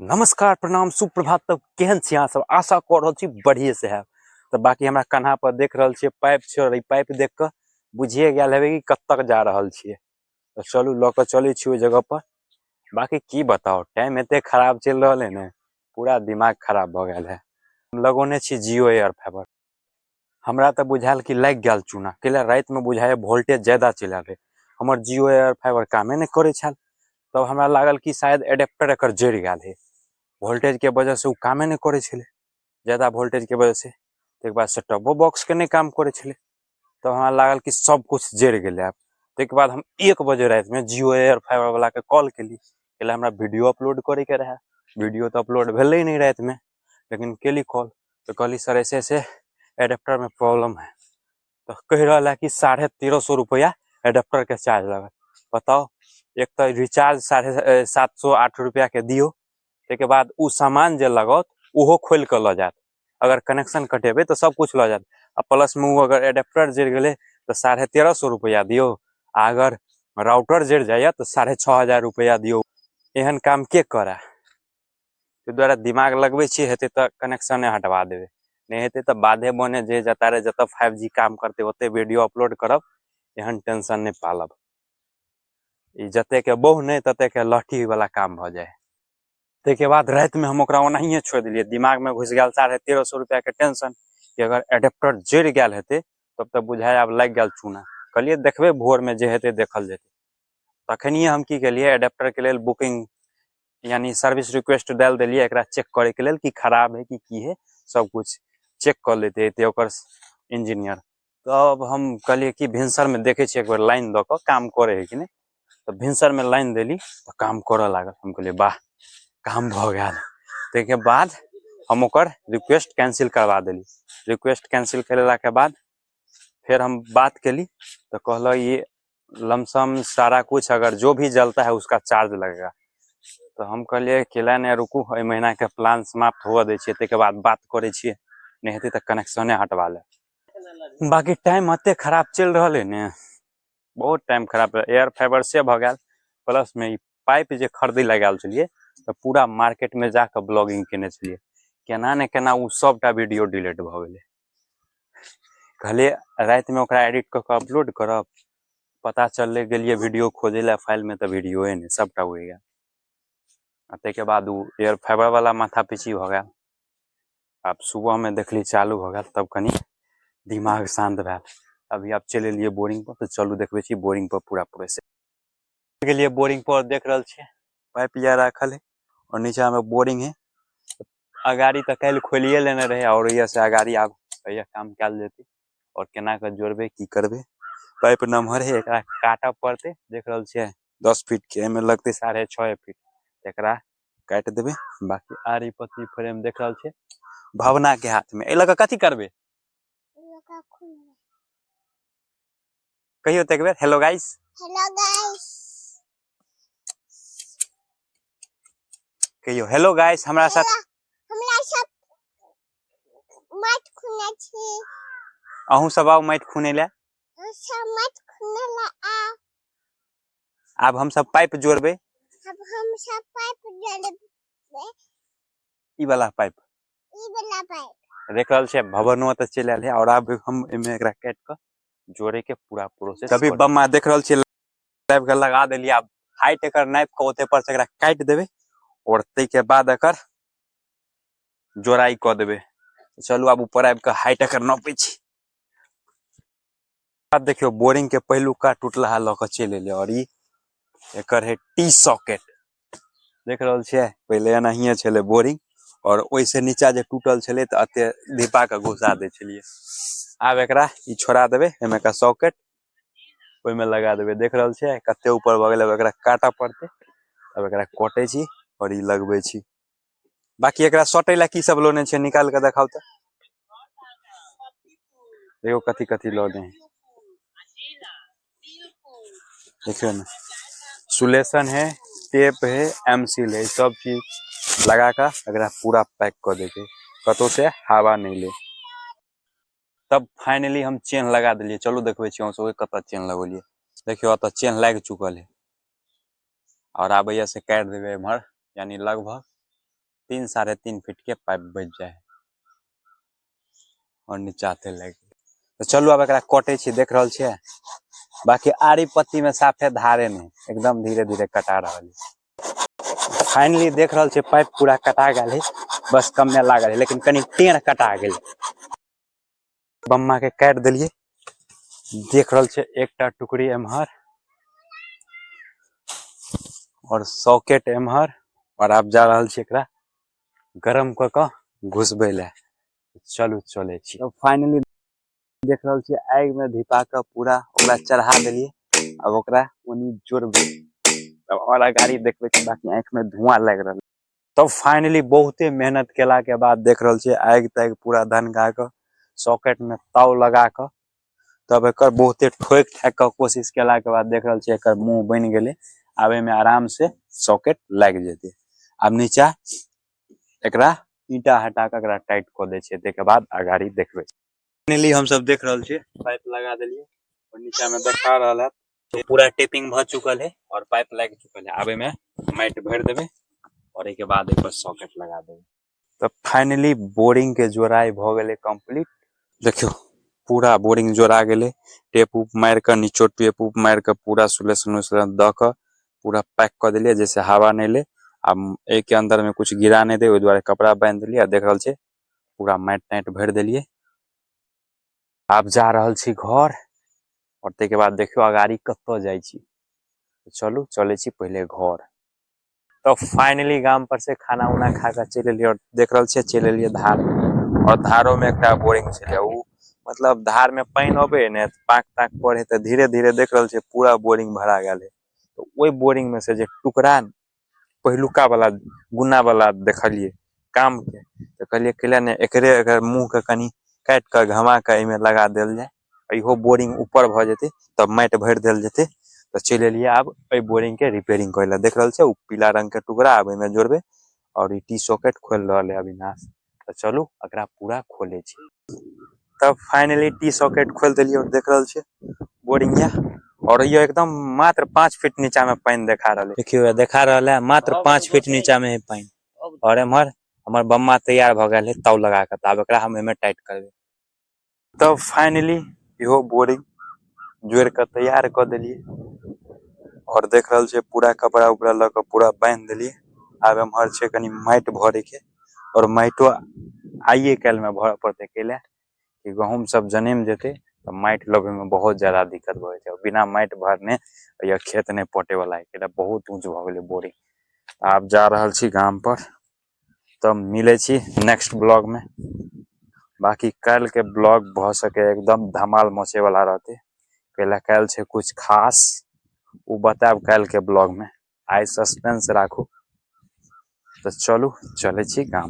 नमस्कार प्रणाम सुप्रभात। तब केहन छी अहाँ सब? आशा कऽ रहल छी बढ़िए से हैब। तऽ बाकी हमरा कन्हा पर देख रहल छियै पाइप छै, और ई पाइप देख कऽ बुझिए गेल हेबै कि कतऽ जा रहल छियै। तऽ चलू लऽ कऽ चलै छी ओहि जगह पर। बाकी की बताउ, टाइम एते खराब चलि रहल है ने, पूरा दिमाग खराब भऽ गेल है। लगौने छी जियो एयर फाइबर, हमरा तऽ बुझायल कि लागि गेल चूना, कैला रातिमे बुझाइए वोल्टेज ज्यादा चलि आयल रहै, हमर जियो एयर फाइबर कामे नहि करै छल। तब हमरा लागल कि शायद एडेप्टर एकर जरि गेल है, वोल्टेजके वजहसँ ओ कामे नहि करै छलै, ज्यादा वोल्टेजके वजहसँ। ताहिके बाद सेटअपो बॉक्सके नहि काम करै छलै। तब हमरा लागल कि सब किछु जरि गेलै आब। ताहिके बाद हम 1 बजे रातिमे जियो एयर फाइबरवलाके कॉल केली, कैला हमरा वीडियो अपलोड करैके रहै। वीडियो तऽ अपलोड भेलै नहि रातिमे, लेकिन केली कॉल तऽ कहली सर ऐसे ऐसे एडेप्टरमे प्रॉब्लम है। तऽ कहि रहल है कि 1350 रुपैआ एडेप्टरके चार्ज लागत। बताउ, एक तऽ रिचार्ज 750-8 रुपैआके दियौ, ताहिके बाद ओ सामान जे लगाओत ओहो खोलि कऽ लऽ जायत। अगर कनेक्शन कटेबै तऽ सब किछु लऽ जायत, आ प्लसमे ओ अगर एडेप्टर जरि गेलै तऽ 1350 रुपैआ दियौ, आ अगर राउटर जरि जाइए तऽ 6500 रुपैआ दियौ। एहन काम के करए? ताहि दुआरे दिमाग लगबै छियै, हेतै तऽ कनेक्शने हटवा देबै, नहि हेतै तऽ बाधे बने जे जतऽ रे जतऽ 5G काम करतै ओतै वीडियो अपलोड करब। एहन टेंशन नहि पालब, ई जतेके बहु नहि ततेके लहठी वाला काम भऽ जाइ। ताहिके बाद रातिमे हम ओकरा ओनाहिए छोड़ि देलियै। दिमागमे घुसि गेल 1350 रुपैआके टेंशन कि अगर एडेप्टर जरि गेल हेतै तब तऽ बुझाइ आब लागि गेल चूना। कहलियै देखबै भोरमे जे हेतै देखल जेतै। तखनिए हम की केलियै, एडेप्टरके लेल बुकिंग यानी सर्विस रिक्वेस्ट डालि देलियै, एकरा चेक करैके लेल कि खराब है कि की है, सब कुछ चेक कऽ लेतै एते ओकर इंजीनियर। तब हम कहलियै कि भिनसरमे देखै छियै एक बेर लाइन दऽ कऽ काम करै है कि नहि। तऽ भिनसरमे लाइन देली तऽ काम करऽ लागल। हम कहलियै वाह, काम भऽ गेल। ताहिके बाद हम ओकर रिक्वेस्ट कैंसिल करवा देली। रिक्वेस्ट कैंसिल करेलाके बाद फेर हम बात केली तऽ कहलक ये लमसम सारा कुछ अगर जो भी जलता है उसका चार्ज लगेगा। तऽ हम कहलियै केला नहि, रुकू, एहि महीनाके प्लान समाप्त हुअ दै छियै, ताहिके बाद बात करै छियै, नहि हेतै तऽ कनेक्शने हटवा लेब। बाकी टाइम एते खराब चलि रहल है ने, बहुत टाइम खराब। एयर फाइबर से भऽ गेल, प्लसमे ई पाइप जे खरीदै लए गेल छलियै तऽ पूरा मार्केटमे जाकऽ ब्लॉगिंग केने छलियै, केना ने केना ओ सबटा वीडियो डिलीट भऽ गेलै। कहलियै रातिमे ओकरा एडिट कऽ कऽ अपलोड करब, पता चललै गेलियै वीडियो खोजै लए फाइलमे तऽ वीडियोए नहि, सबटा उड़ि गेल। आ ताहिके बाद ओ एयर फाइबरवला माथा पीची भऽ गेल। आब सुबहमे देखली चालू भऽ गेल, तब कनि दिमाग शान्त भेल। अभी आब चलि एलियै बोरिंग पर, तऽ चलू देखबै छी बोरिंग पर पूरा प्रोसेस। गेलियै बोरिंग पर, देख रहल छियै पाइप या राखल है और नीचा में बोरिंग है। अगाड़ी तऽ काल्हि खोलिए लेने रहे और एहिया से अगाड़ी आब एहिया काम कयल जेतै और केना कऽ जोड़बै की करबै। पाइप नमहर है, एकरा काटऽ पड़तै। देख रहल छियै 10 फीट के, एहिमे लगतै 6.5 फीट, एकरा काटि देबै। बाकी आरी पत्ती फ्रेम देख रहल छियै भावना के हाथ में। एहि लऽ कऽ कथी करबै कहियो तऽ एक बेर? हेलो गाइस, हेलो गाइस कहियो। हेलो गाइस, हमरा साथ हमरा सब माटि खुनै छी। अहूँ सब आउ माटि खुनै लए। सब माटि खुनै लए आउ। आब हम सब पाइप जोड़बै। अब हम सब पाइप जोड़बै। ई वाला पाइप, ई वाला पाइप देख रहल छियै। भवनो तऽ चलि आयल है और आब हम एहिमे एकरा काटि कऽ जोड़े के पूरा प्रोसेस। अभी बम्मा देख रहल छियै लाबि कऽ लगा देलियै। आब हाइट एकर नापि कऽ ओते पर से एकरा काटि देबै और ताहिके बाद एकर जोड़ाइ कऽ देबै। चलू आब ऊपर आबि कऽ हाइट एकर नपै छी। आब देखियौ बोरिंग के पहिलुका टूटलाहा लऽ कऽ चलि एलै और ई एकर है टी सॉकेट। देख रहल छियै पहिले एनाहिए छलै बोरिंग और ओहिसँ नीचा जे टूटल छलै तऽ एते धिपा कऽ घुसा दै छलियै। आब एकरा ई छोड़ा देबै, एहिमे का सॉकेट ओहिमे लगा देबै। देख रहल छियै कते ऊपर भऽ गेलै। आब एकरा काटऽ पड़तै। आब एकरा कटै छी और ई लगबै छी। बाकी एकरा सटै लए की सब लोने छै निकाल कऽ देखाउ तऽ। देखियौ कथी कथी लऽ है। देखियौ ने, सुलेशन है, टेप है, एम सील है, सब चीज लगा कऽ एकरा पूरा पैक कऽ देके कतौ से हवा नहि ले। तब फाइनली हम चेन लगा देलियै। चलू देखबै छी अहाँ सबके कतऽ चेन लगौलियै। देखियौ एतऽ चेन लागि चुकल है और आब एहिया से काटि देबै एम्हर, यानी लगभग 3 3.5 फीट के पाइप बच जाए है और नीचा ते लागि तऽ चलू आब एकरा कटै छी। देख रहल छियै, बाकी आरी पत्ती में साफे धारे नहीं, एकदम धीरे धीरे कटा रहल है। फाइनली देख रहल छियै पाइप पूरा कटा गेल है, बस कम में लागल है, लेकिन कनी टेढ़ कटा गेल। बम्मा के काटि देलियै। देख रहल छियै एकटा टुकड़ी एम्हर और सॉकेट एम्हर, और आब जा रहल छी एकरा गरम कऽ कऽ घुसबै लए। चलू चलै छी। तो फाइनली देख रहल छियै आगि में धिपा कऽ पूरा ओकरा चढ़ा देलियै। अब ओकरा ओनी जोड़बै तब और अगाड़ी देखबै छी, बाकी आँखि में धुआं लागि रहल। तब फाइनली बहुते मेहनत केला के बाद देख रहल छियै आगि तागि पूरा धनका कऽ सॉकेट में ताव लगा कऽ तब एकर बहुते ठोकि ठाकि कऽ कोशिश केला के बाद देख रहल छियै एकर मुँह बनि गेलै। आब एहिमे आराम से सॉकेट लागि जेतै। आब नीचा एकरा ईंटा हटा कऽ एकरा टाइट कऽ दै छियै, ताहिके बाद अगाड़ी देखबै। फाइनली हमसब देख रहल छियै पाइप लगा देलियै और नीचा में देखा रहल है तो पूरा टेपिंग भऽ चुकल है और पाइप लागि चुकल है। आब एहिमे माटि भरि देबै और एहिके बाद एहि पर सॉकेट लगा देबै। तऽ फाइनली बोरिंग के जोड़ाइ भऽ गेलै कम्प्लीट। देखियौ पूरा बोरिंग जोड़ा गेलै, टेप उप मारि कऽ नीचो टेप उप मारि कऽ पूरा सुलेशन उसलेशन दऽ कऽ पूरा पैक कऽ देलियै, जैसे हवा नहि लै आ एहिके अंदर में कुछ गिरा नहि दे, ओहि दुआरे कपड़ा बान्हि देलियै। आ देख रहल छियै पूरा माटि ताटि भरि देलियै। आब जा रहल छी घर और ताहिके बाद देखियौ अगाड़ी कतऽ जाइ छी। चलू चलै छी पहिले घर। तो फाइनली गाम पर से खाना उना खा कऽ चलि एलियै और देख रहल छियै चलि एलियै धार में। और धारो में एकटा बोरिंग छलै, उ मतलब धार में पानि अबै ने पाक ताक पड़े तऽ धीरे धीरे देख रहल छियै पूरा बोरिंग भरा गेल है। तऽ ओहि बोरिंग में से जे टुकड़ा पहिलुका वाला गुना वाला देखलियै काम के, तऽ कहलियै कैला ने एकरे अगर मुँह के कनि काटि कऽ घमा कऽ एहिमे लगा देल जाय, इहो बोरिंग ऊपर भऽ जेतै तब माटि भरि देल जेतै। तऽ चलि एलियै आब एहि बोरिंग के रिपेयरिंग करै लए। देख रहल छियै ओ पीला रंग के टुकड़ा आब एहिमे जोड़बै और ई टी सॉकेट खोलि रहल है अविनाश। तऽ चलू एकरा पूरा खोलै छी। तब फाइनली टी सॉकेट खोलि देलियै और देख रहल छियै बोरिंग या और ये एकदम मात्र 5 फीट नीचा में पानि देखा रहल है। देखियौ देखा रहल है मात्र 5 फीट नीचा में है पानि। और एम्हर हमर बम्मा तैयार भऽ गेल है ताव लगा कऽ, तऽ आब एकरा हम एहिमे टाइट करबै। तब फाइनली इहो बोरिंग जोड़ि कऽ तैयार कऽ देलियै और देख रहल छियै पूरा कपड़ा उपड़ा लऽ कऽ पूरा बान्हि देलियै। आब एम्हर छै कनि माटि भरैके और माटियो आइए काल्हिमे भरऽ पड़तै, कैला कि गहूँम सब जनमि जेतै तऽ माटि लबैमे बहुत ज्यादा दिक्कत भऽ जेतै। बिना माटि भरने या खेत नहि पटेवला है, कैला बहुत ऊँच भऽ गेलै बोरिंग। आब जा रहल छी गाम पर, तब मिलै छी नेक्स्ट ब्लॉग में। बाकी काल्हि के ब्लॉग भऽ सके एकदम धमाल मचे वाला रहतै, कैला काल्हि छै कुछ खास, ओ बतायब काल्हि के ब्लॉग में। आइ सस्पेंस राखू। तऽ चलू चलै छी गाम।